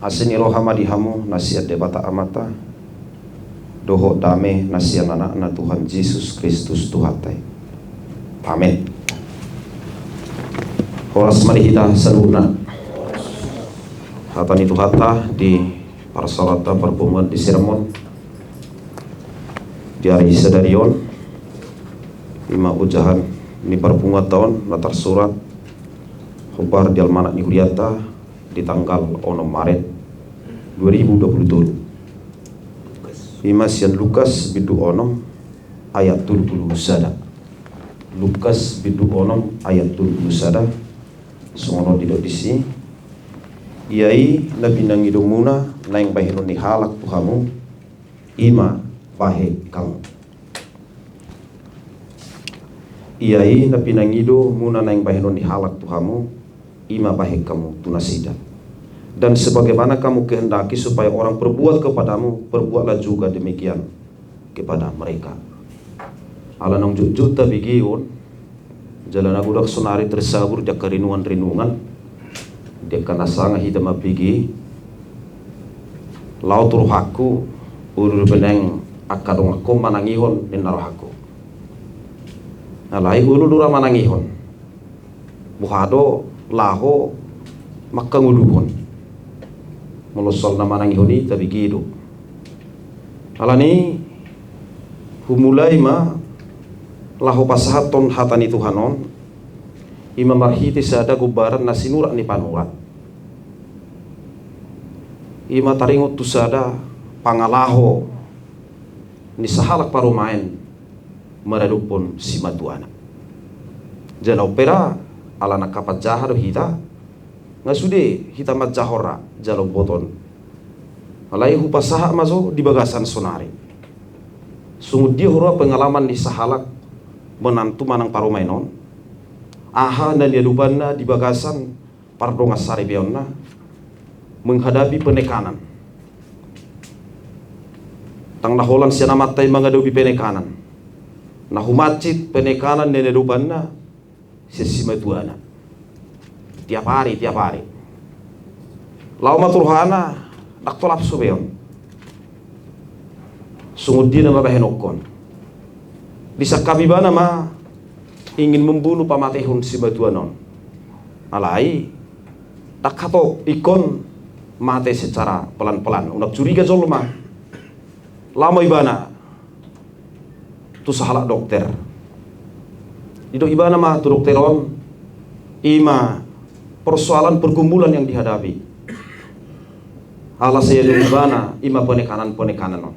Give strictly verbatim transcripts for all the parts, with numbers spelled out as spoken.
Asi ni roha ma di hamu na sian Debata Amanta, dohot dame na sian Anakna Tuhan Jesus Kristus Tuhanta i. Amen. Horas ma di hita saluhutna. Hata ni Tuhanta di parsaoranta parpunguan di sermon di ari sadari on, ima ojahan ni parpunguanta on na tarsurat hombar di almanak ni hurianta di tanggal onom Maret dua ribu dua puluh tolu. Ima sian Lukas bindu onom ayat tolu puluh sada. Lukas bindu onom ayat tolu puluh sada. Songon on didok disi: Ia i na pinangidomuna naeng bahenon ni halak tu hamu, ima bahen hamu. Ia i na pinangidomuna naeng bahenon ni halak tu hamu, ima bahen hamu tu nasida. Dan sebagaimana kamu kehendaki supaya orang perbuat kepadamu, perbuatlah juga demikian kepada mereka. Ala naung jotjot tabege on, jala na godang sonari tersabur di angka renungan-renungan, di angka na sanga hita mambege, laho tu rohangku, ulu di beneng angka donganhon manangihon ninna rohangku. Alai ulu do ra manangihon. Boha do laho mangkangoluhon. Molo soal na manangihon i tabege do. Alani humulai ma laho pasahathon hata ni Tuhan on, ima marhite sada gombaran na sinurat ni panurat. Ima taringot tu sada pangalaho ni sahalak parumaen maradophon simatuana. Jala on pe ra, ala na angka panjaha do hita, nga sude hita manjaha on ra jala umboto on. Alai hupasahat ma jo di bagasan sonari. Songon dia huroha pengalaman ni sahalak menantu manang parumaen on, aha na niadopanna di bagasan pardongan saripeonna menghadapi penekanan. Ndang na holan sian amanta i mangadopi penekanan. Na humansit penekanan na niadopanna sian simatuana. Tiap ari, tiap ari. Laho ma tu rohana, ndang tolap sude on. Songon dia nama bahenonhon. Disangkap ibana ma ingin membunuh, pamatehon simatuana on. Alai, ndang hatop, ingkon mate secara pelan-pelan. Unang curiga jolma. Laho ma ibana tu sahalak dokter. Didok ibana ma tu dokter on, ima persoalan pergumulan yang dihadapi. Ala sai adong ibana ima penekanan-penekanan on.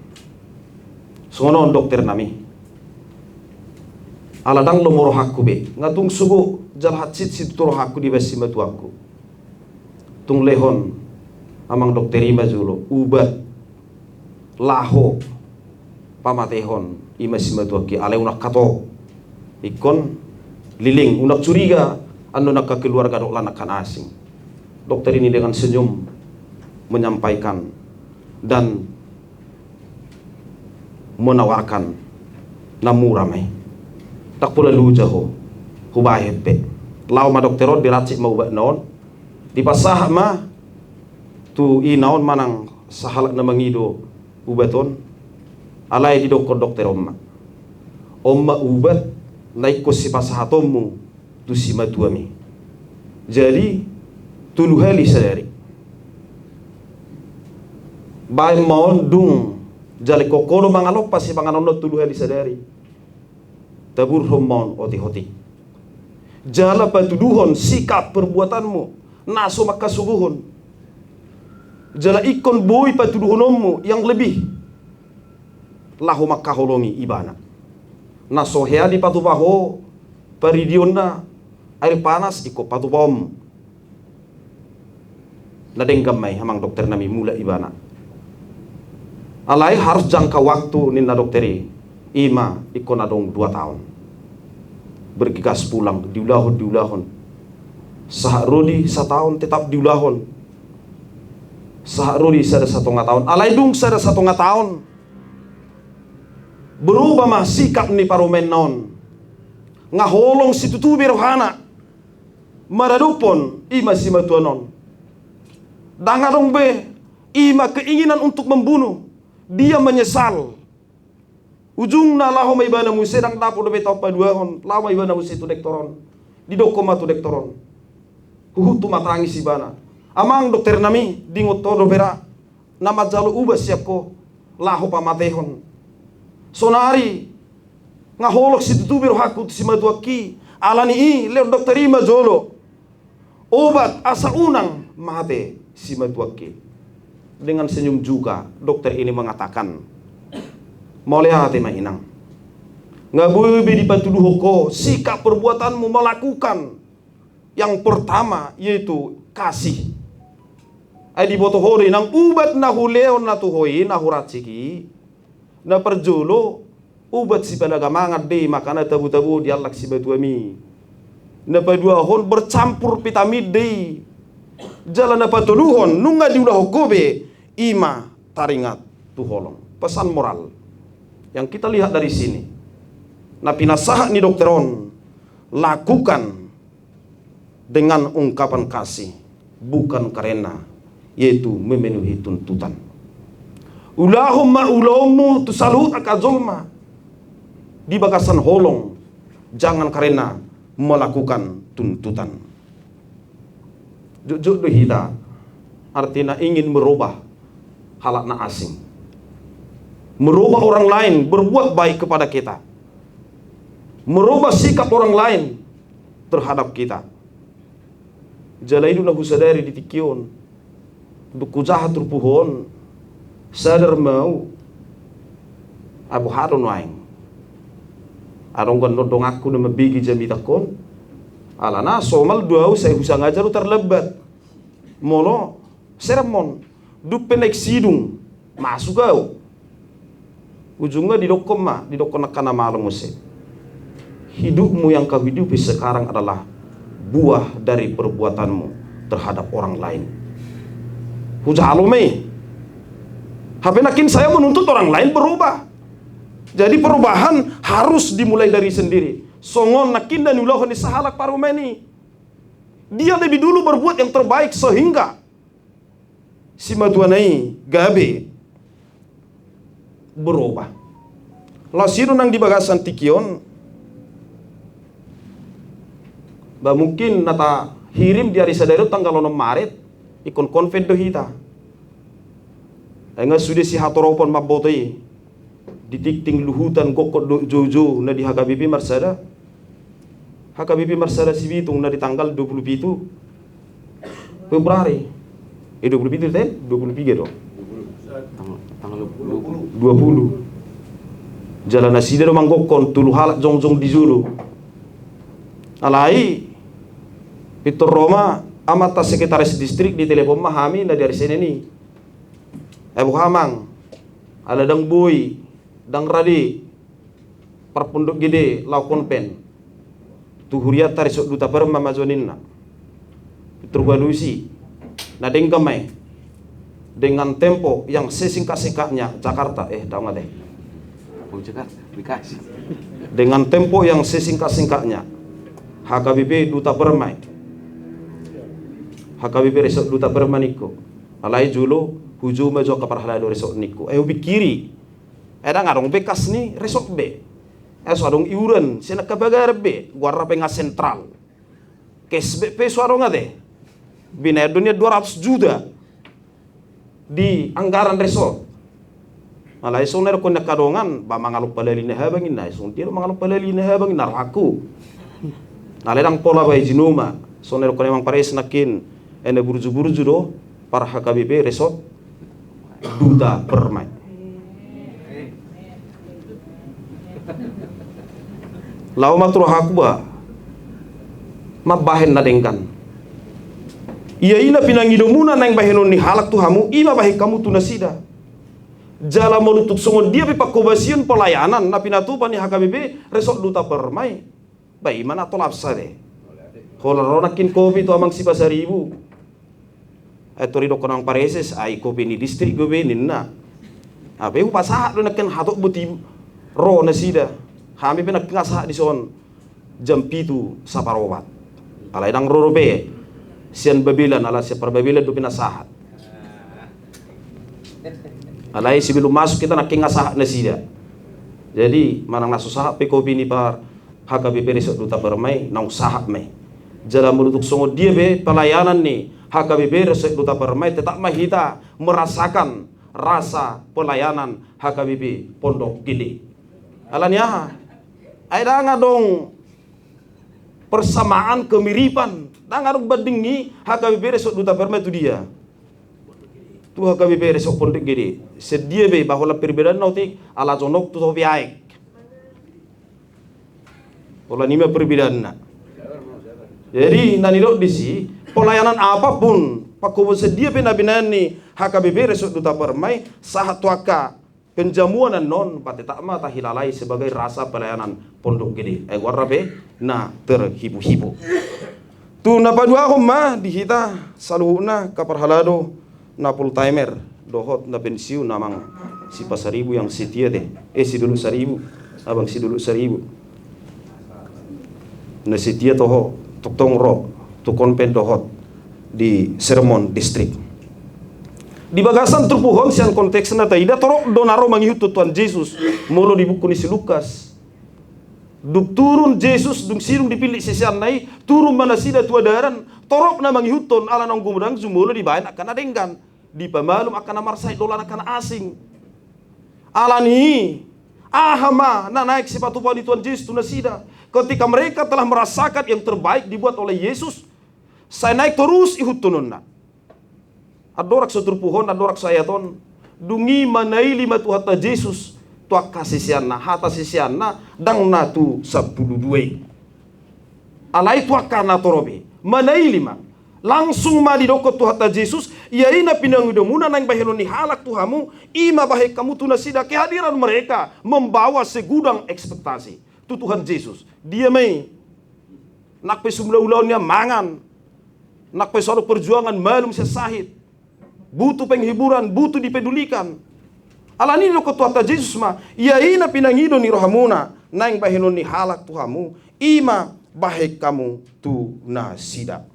Songon on dokter nami. Ala ndang lomo rohangku be, nga tung sogo jala hansit situtu rohangku dibahen simatuangku. Tung lehon amang dokter i ma jolo ubat laho pamatehon ima simatuangki, alai unang hatop. Ingkon leleng, unang curiga annon angka keluarga dohot lan angka na asing. Dokter ini dengan senyum menyampaikan dan menawarkan na mura ma i. Ndang pola loja ho, hubahen pe. Laho ma dokter on, diransik ma ubatna on, dipasahat ma tu ina on manang sahalak na mangido ubat on. Alai didokkon dokter on ma, on ma ubat na ingkon sipasahatonmu tu simatuami. Jadi tolu hali sadari. Baen ma on dung jala ingkon ho do mangalompa sipanganonna on tolu hali sadari. Taburhon ma on otik-otik. Jala patuduhon sikap perbuatanmu na so mangkasogohon. Jala ingkon boi patuduhononmu yang lebih laho mangkaholongi ibana. Na so hea dipatupa ho paridionna air panas, ingkon patupaonmu. Na denggan ma i amang dokter nami, mulak ibana. Alai harus jangka waktu ninna dokter i, ima ingkon adong dua taon. Bergegas pulang, diulahon, diulahon. Sahat ro di sataon tetap diulahon. Sahat ro di sada satonga taon. Alai dung sada satonga taon, berubah ma sikap ni parumaenna on. Nga holong situtu be rohana maradophon ima simatuana on. Ndang adong be I ma keinginan untuk membunuh. Dia menyesal. Ujungna laho ma ibana muse, ndang dapot dope taon paduahon, laho ma ibana muse tu dokter on. Didokkon ma tu dokter on. Huhut tumatangis ibana. Amang dokter nami, diingot ho dope ra na manjalo ubat sian ho laho pamatehon. Sonari nga holong situtu be rohangku tu simatuangki. Alani i lehon dokter i ma jolo obat asa unang mate simatuangki. Dengan senyum juga dokter ini mengatakan, mauliate ma inang. Nga boi be dipatuduhon ho sikap perbuatanmu melakukan yang pertama yaitu kasih. Ai diboto ho do inang ubat na hulehon na tu ho i, na huransik i. Na parjolo, ubat sipalagamangan do i, makana tabo-tabo diallang simatuami. Na paduahon bercampur vitamin do i. Jala na patoluhon, nunga diulahon ho be, i ma taringot tu holong. Pesan moral yang kita lihat dari sini, na pinasahat ni dokter on, lakukan dengan ungkapan kasih, bukan karena yaitu memenuhi tuntutan. Ulahon ma ulaonmu tu saluhut angka jolma di bagasan holong, jangan karena melakukan tuntutan. Jotjot do hita artina ingin merubah halak na asing, merubah orang lain berbuat baik kepada kita, merubah sikap orang lain terhadap kita. Jala i do na husadari di tingki on. Dung hujaha turpuk on, sadar ma au, ai boha do nuaeng. Adong do donganku na mambege jamitangkon. Alana somal do au sai husangaja do tarlambat. Molo sermon, dung pe naeng sidung, masuk au. Ujungna didokkon ma, didokkon angka na malo muse. Hidupmu yang kau hidupi sekarang adalah buah dari perbuatanmu terhadap orang lain. Hujalo ma i. Hape nangkin saya menuntut orang lain berubah. Jadi perubahan harus dimulai dari sendiri. Songon nangkin na niulahon ni sahalak parumaen i. Dia lebih dulu berbuat yang terbaik sehingga simatuana i gabe berubah. Laos i do nang di bagasan tingki on. Ba mungkin na tahirim di ari sadari on tanggal onom Maret, ingkon konven do hita. Ai nga sude sihatoropon mamboto i. Di tingting luhutan gokkon dohot joujou na di H K B P Marsada. H K B P Marsada Sibitung na di tanggal dua puluh pitu Februari. Eh, dua puluh pitu, ten? Dua puluh tiga do? Tanggal, tanggal dua puluh. Dua puluh. Jala nasida do manggokkon, tolu halak jongjong di jolo. Alai pintor ro ma amanta sekretaris distrik, ditelepon ma hami na di ari Senen i. Ai boha amang, ala ndang boi, ndang rade parpondok gede laho konven tu hurianta Resort Duta Perma ma jo ninna. Pintor hualusi, na denggan ma i. Dengan tempo yang sesingkat-singkatnya Jakarta, eh, ndang ate. Dengan tempo yang sesingkat-singkatnya H K B P Duta Perma i. H K B P Resort Duta Perma ningku. Alai jolo hujou ma jo angka parhalado resort ningku. Ai hupingkiri. Ai ndang adong be kas ni resort be. Ai so adong iuran sian angka bagaran be, goarna pe nga sentral. Cashback pe so adong ate. Binahen do nian dua ratus juta di anggaran resort. Alai songon na nidokkon ni angka dongan, ba mangalompa lali na habang inna, songon dia do mangalompa lali na habang inna rohangku. Alai ndang pola ba i jinoma, songon na nidokkon ni amang pareses nangkin, ai na burju-burju do par H K B P Resort Duta Perma i. Laho ma tu rohangku ba mambahen na denggan. Ia i na pinangidomuna naeng bahenon ni halak tu hamu, i ma bahen hamu tu nasida. Jala molo tung songon dia pe panghobasion pelayanan na pinatupa ni H K B P Resort Duta Perma i, ba i ma na tolapsa be. Holan ro nangkin kopi tu amang Sipasaribu. Ai tor didokkon amang pareses, ai kopi ni distrik do be ninna. Hape hupasahat do nangkin hatop boti ro nasida. Hami pe nangkin nga sahat dison jam pitu saparopat. Alai ndang ro dope sian Babelan, ala sian Parbabelan dope na sahat. Alai sebelum masuk hita nangkin nga sahat nasida. Jadi manang na so sahat pe kopi ni par H K B P Resort Duta Permai, naung sahat ma i. Jala molo tung songon dia pe pelayanan ni H K B P Resort Duta Permai, tetap ma hita merasakan rasa pelayanan H K B P Pondok Gede. Alani aha? Ai ndang adong persamaan, kemiripan. Ndang adong bandingi H K B P Resort Duta Permai tu dia. Tu H K B P Resort Pondok Gede. Sian dia pe, bah holan perbedaanna otik, ala jonok tu topi aek. Holan i ma perbedaanna. Jadi na nidok disi, pelayanan apapun, pangkobaon sian dia pe na binahen ni H K B P Resort Duta Permai, sahat tu angka penjamuan annon, ba tetap ma tahilalai sebagai rasa pelayanan Pondok Gede. Ai goarna pe na terhipu-hipu. Tu na paduahon ma di hita saluhutna angka parhalado na full timer dohot na pensiun, Amang Sipasaribu yang setia te, eh, Sidolok Saribu, Abang Sidolok Saribu. Na setia toho, tongtong ro tu konven dohot di sermon distrik. Di bagasan turpuk on, sian konteksna taida, torop do na ro mangihuthon Tuhan Jesus, molo di buku ni si Lukas. Dung turun Jesus, dung sidung dipillit siseanna i, turun ma nasida tu adaran, torop na mangihuthon, ala naung gumodang jumolo dibahen angka na denggan, dipamalum angka na marsahit dohot angka na asing. Alani aha ma na naeng sipatupaon ni Tuhan Jesus tu nasida? Ketika mereka telah merasakan yang terbaik dibuat oleh Yesus, sai naeng torus ihuthononna. Andorang so turpuk on, andorang so ayat on, dung i manaili ma Tuhanta Jesus tu angka siseanna, hata siseanna, ndang na tu sampulu dua i. Alai tu angka na torop i, manaili ma. Langsung ma didokkon Tuhanta Jesus, ia i na pinangidomuna naeng bahenon ni halak tu hamu, i ma bahen hamu tu nasida. Kehadiran mereka membawa segudang ekspektasi tu Tuhan Jesus. Dia ma i? Nang pe sumulaulaon ni ammangan, nang pe so adong perjuangan, malum sian sahit, butuh penghiburan, butuh dipedulikan. Alani i didokkon Tuhanta Jesus ma, ia i na pinangido ni rohamuna naeng bahenon ni halak tu hamu, i ma bahen hamu tu nasida.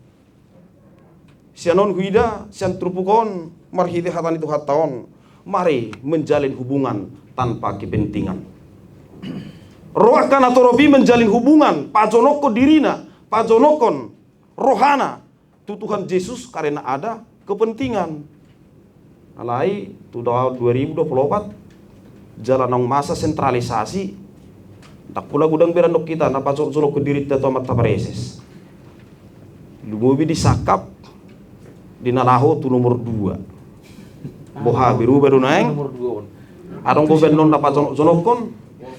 Sian on huida, sian turpuk on, marhite hata ni Tuhanta on, mari menjalin hubungan tanpa kepentingan. Ro angka na torop i menjalin hubungan, pajonokkon dirina, pajonokkon rohana tu Tuhan Jesus karena ada kepentingan. Alai tu da-, dua ribu dua puluh opat, jala naung masa sentralisasi, ndang pola godang berandok hita na pajonokjonokkon dirinta tu amanta praeses. Lumobi di sangkap, di na laho tu nomor dua. Boha, berubah do naeng. Nomor dua on. Adong do baenon na pajonokjonokkon.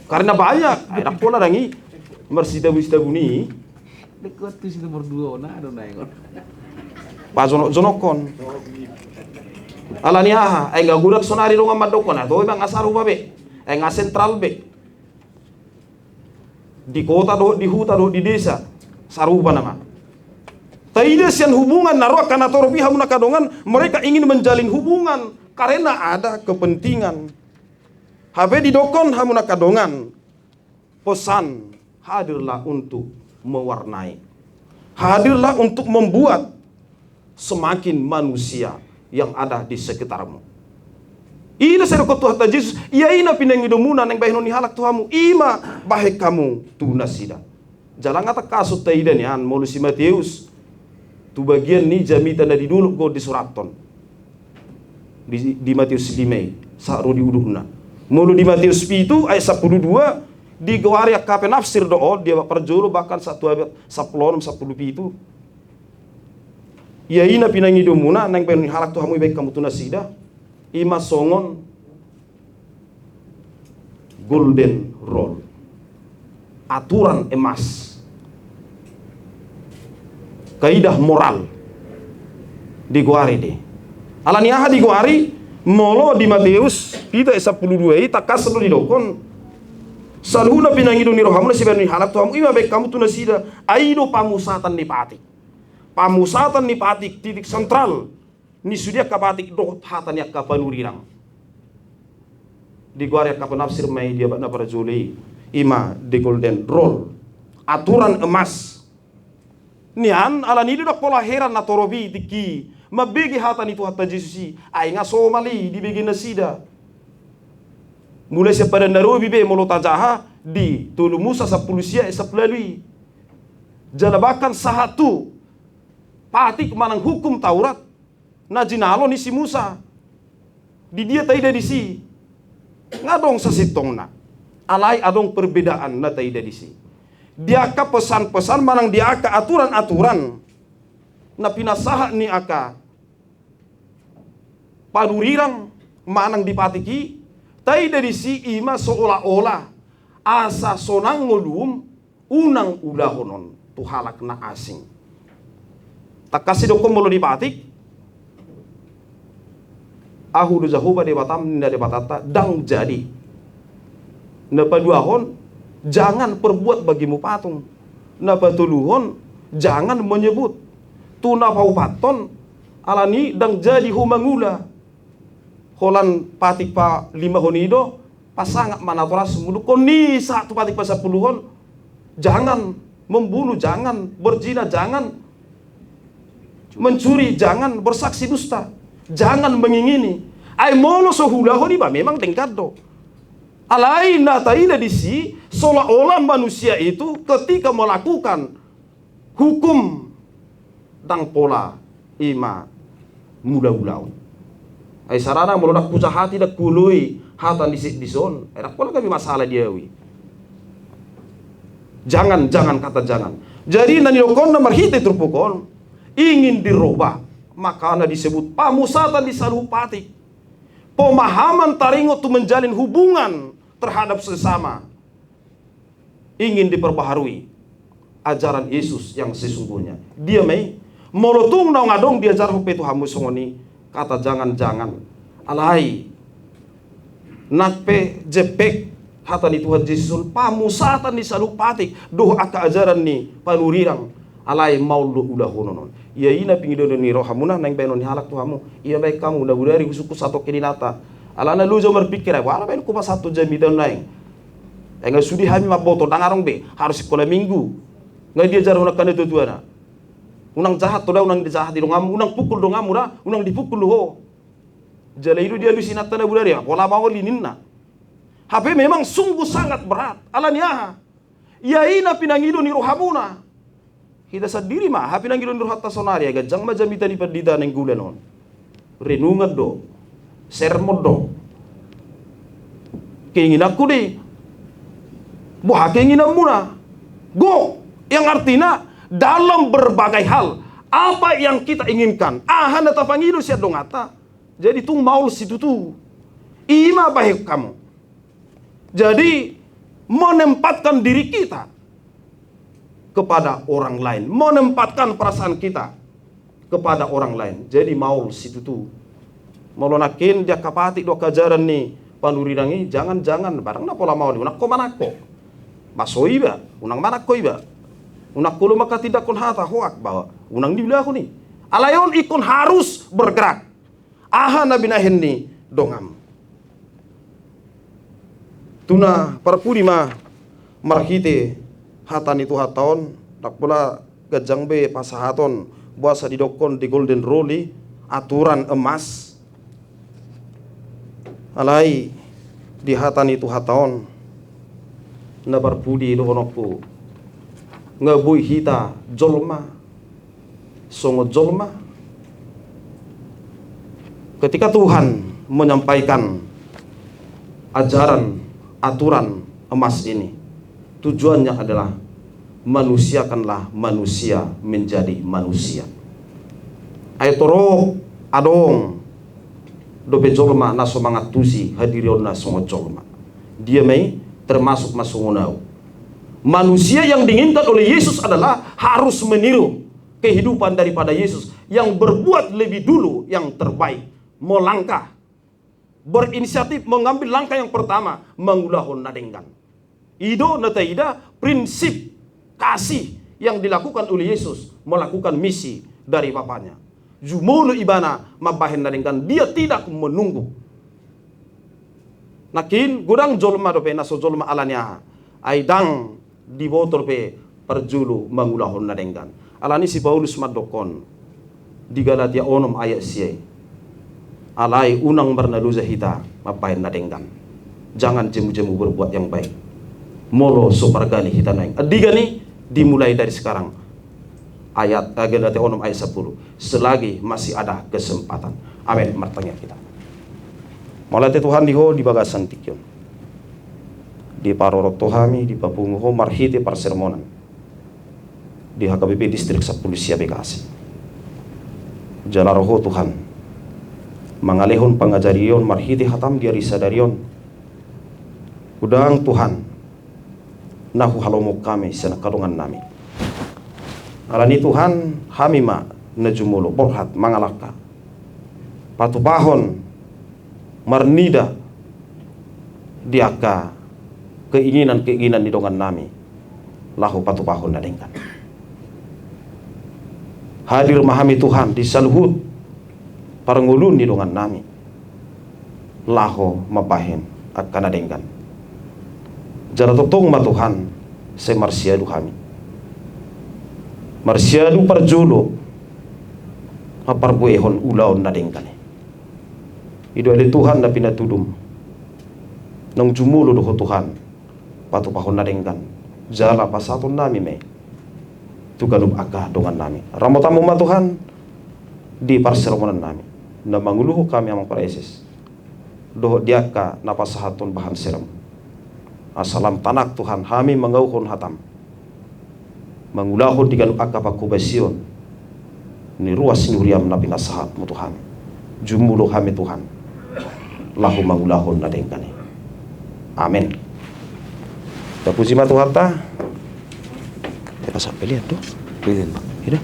Karena banyak, ai ndang pola dang i. Marsitabu-sitabu ni. Dek kuat tu si nomor dua on, adong naeng on. Pajonokjonokkon. Alani aha? Ai nga godang sonari dongan mandokkon, atau emang nga sarupa be? Ai nga sentral be? Di kota dohot di huta dohot di desa, sarupa nama. Taida sian hubungan na ro angka na torop i, hamu na angka dongan, mereka ingin menjalin hubungan karena ada kepentingan. Hape didokkon, hamu na angka dongan, pesan, hadirlah untuk mewarnai. Hadirlah untuk membuat semakin manusia yang ada di sekitarmu. I do sai didokkon Tuhanta Jesus, ia i na pinangidomuna naeng bahenon ni halak tu hamu, i ma bahen hamu tu nasida. Jala nga tangkas taida nian molo si Mateus, tu bagian ni jamita na di dolok do disurathon. Di, di Mateus lima i, sahat ro di udutna. Molo di Mateus pitu ayat sampulu dua, digoari angka penafsir do on, di abad parjolo bahkan sahat tu abad sampulu onom, sampulu pitu. Ia i na pinangidomuna naeng bahenon ni halak tu hamu, i bahen hamu tu nasida, i ma songon golden rule, aturan emas, kaidah moral, digoari do i. Alani aha digoari? Molo di Mateus pitu ayat sampulu dua i, tangkas do didokkon, saluhut na pinangido ni rohamuna sibahenon ni halak tu hamu, i ma bahen hamu tu nasida. Ai i do pamusatan ni patik. Pamusatan ni patik, titik sentral ni sude angka patik dohot hata ni angka panurirang. Digoari angka penafsir ma i di abad na parjolo i, i ma the golden rule, aturan emas. Nian, alani i do ndang pola heran na torop i tingki mambege hata ni Tuhanta Jesus i, ai nga somal i dibege nasida. Mulai sian Padan na Robi be molo tajaha di Tolu Musa sampulu sia ayat sampulu ualu i. Jala bahkan sahat tu patik manang hukum Taurat na jinalo ni si Musa. Di dia taida disi? Nga adong sasintongna. Alai adong perbedaan na taida disi. Di angka pesan-pesan manang di angka aturan-aturan na pinasahat ni angka panurirang manang di patik i, taida disi ima seolah-olah asa sonang ngolum unang ulahon on tu halak na asing. Tangkas didokkon molo di patik, Ahu do Jahowa Debatam, ninna Debatanta, ndang jadi. Na paduahon, jangan perbuat bagimu patung. Na patoluhon, jangan menyebut. Tu na paopathon, alani ndang jadi ho mangula. Holan patik palimahon i do, pasangap ma natorasmu. Dung hon i sahat tu patik pasampuluhon, jangan membunuh, jangan berzina, jangan mencuri, jangan bersaksi dusta, jangan mengingini. Ai molo so huulahon iba memang denggan do. Alai na taida disi seolah-olah manusia itu ketika melakukan hukum ndang pola ima mangula ulaon. Ai sarana molo ndang hujahati, ndang huoloi hata ni si Jesus on, ai ndang pola gabe masalah di ahu i. Jangan, jangan, kata jangan. Jadi na nidokkonna marhite turpuk on ingin dirubah, makana disebut pamusatan di saluhut patik. Pemahaman taringot tu menjalin hubungan terhadap sesama ingin diperbaharui ajaran Yesus yang sesungguhnya. Dia ma i, molo tung naung adong diajarhon pe tu hamu songon i, kata jangan-jangan. Alai nang pe jempek hata ni Tuhan Jesus on, pamusatan ni saluhut patik dohot angka ajaran ni panurirang. Alai maol do ulahonon on. Ia i na pingidoan ni rohamuna naeng baenon ni halak tu hamu. Ia baen hamu na bodari husungkun satongkin inanta. Alana loja marpingkir ai, boha na baen ho pasahathon jamita on naeng. Ai nga sude hami mamboto, ndang adong be harus sikola minggu. Nga diajarhon angka natuatuana. Unang jahat ho da, unang dijahati donganmu, unang pukul donganmu da, unang dipukul ho. Jala i do dialusi inanta na bodari, pola maol i ninna. Hape memang sungguh sangat berat. Alani aha? Ia i na pinangido ni rohamuna. Hita sandiri ma, aha pinangido ni rohanta saonari? Ai ganjang ma jamita ni pandita nainggolan on. Renungan do, sermon do. Keinginanku do i. Boha keinginanmuna? Gok, yang artina dalam berbagai hal, apa yang kita inginkan, aha na tapangido sian donganta, jadi tung maol situtu. I ma bahen hamu. Jadi menempatkan diri kita kepada orang lain, menempatkan perasaan kita kepada orang lain. Jadi maol situtu. Molo nangkin di angka patik do angka ajaran ni panurirang i, jangan-jangan, barang na pola maol i, unang ho manangko. Baso iba, unang manangko iba. Unang ho lomak hatindanghon hata hoak, bahwa unang diulahon i. Alai on ingkon harus bergerak. Aha na binahen ni dongan? Tu na parpudi ma marhite hata ni Tuhanta on, ndang pola ganjang be pasahaton, boasa didokkon the golden rule i, aturan emas. Alai di hata ni Tuhanta on, na parpudi dohononku, nga boi hita jolma songon jolma. Ketika Tuhan menyampaikan ajaran aturan emas ini, tujuannya adalah manusiakanlah manusia menjadi manusia. Ai torop adong dope jolma na so mangantusi hadirionna songon jolma. Dia ma i, termasuk ma songon ahu. Manusia yang diinginkan oleh Yesus adalah harus meniru kehidupan daripada Yesus yang berbuat lebih dulu yang terbaik, melangkah, berinisiatif, mengambil langkah yang pertama, mangulahon na denggan. I do na taida prinsip kasih yang dilakukan oleh Yesus, melakukan misi dari Bapanya. Jumolo ibana mambahen na denggan, dia tidak menunggu. Nangkin godang jolma dope na so jolma alani aha, ai ndang diboto dope parjolo mangulahon na denggan. Alani si Paulus mandokkon, di Galatia onom ayat sia i. Alai unang marnaloja hita mambahen na denggan. Jangan jemu-jemu berbuat yang baik. Molo so pargali hita nuaeng. Andigan i dimulai dari sekarang. Ayat, eh, Galatia onom ayat sepuluh. Selagi masih ada kesempatan. Amin. Martangiang hita. Mauliate Tuhan di Ho di bagasan tingki on. Diparorot Ho hami, dipapungu Ho marhite parsermonan di H K B P Distrik Sampulu Sia Bekasi. Jala ro Ho Tuhan mangalehon pangajarion marhite hatam di ari sadari on. Godang Tuhan na huhalomohon hami sian angka dongannami. Alani Tuhan, hami ma na jumolo borhat mangalangka patupahon marnida di angka keinginan-keinginan ni dongannami laho patupahon na denggan. Hadir ma hami Tuhan di saluhut parngoluon ni dongannami laho mambahen angka na denggan. Jala tongtong ma Tuhan sai marsiadu hami. Marsiadu parjolo mamparbuehon ulaon na denggan i. I do ale Tuhan na pinatudum. Naung jumolo do Ho Tuhan patupahon na denggan. Jala pasahatonnami ma i tu ganup angka dongannami. Ramotanmu ma Tuhan di parsermonannami na manguluhon hami amang praeses dohot di angka na pasahathon bahan sermon. Asa lam tanak Tuhan hami mangauhon hatam, mangulahon di ganup angka panghobasion ni ruas ni huriam na pinasahatmu tu hami. Jumolo hami Tuhan laho mangulahon na denggan i. Amen. Tapuji ma Tuhanta. Ia, pasahat pelean do. Pelean, Bang. Ida.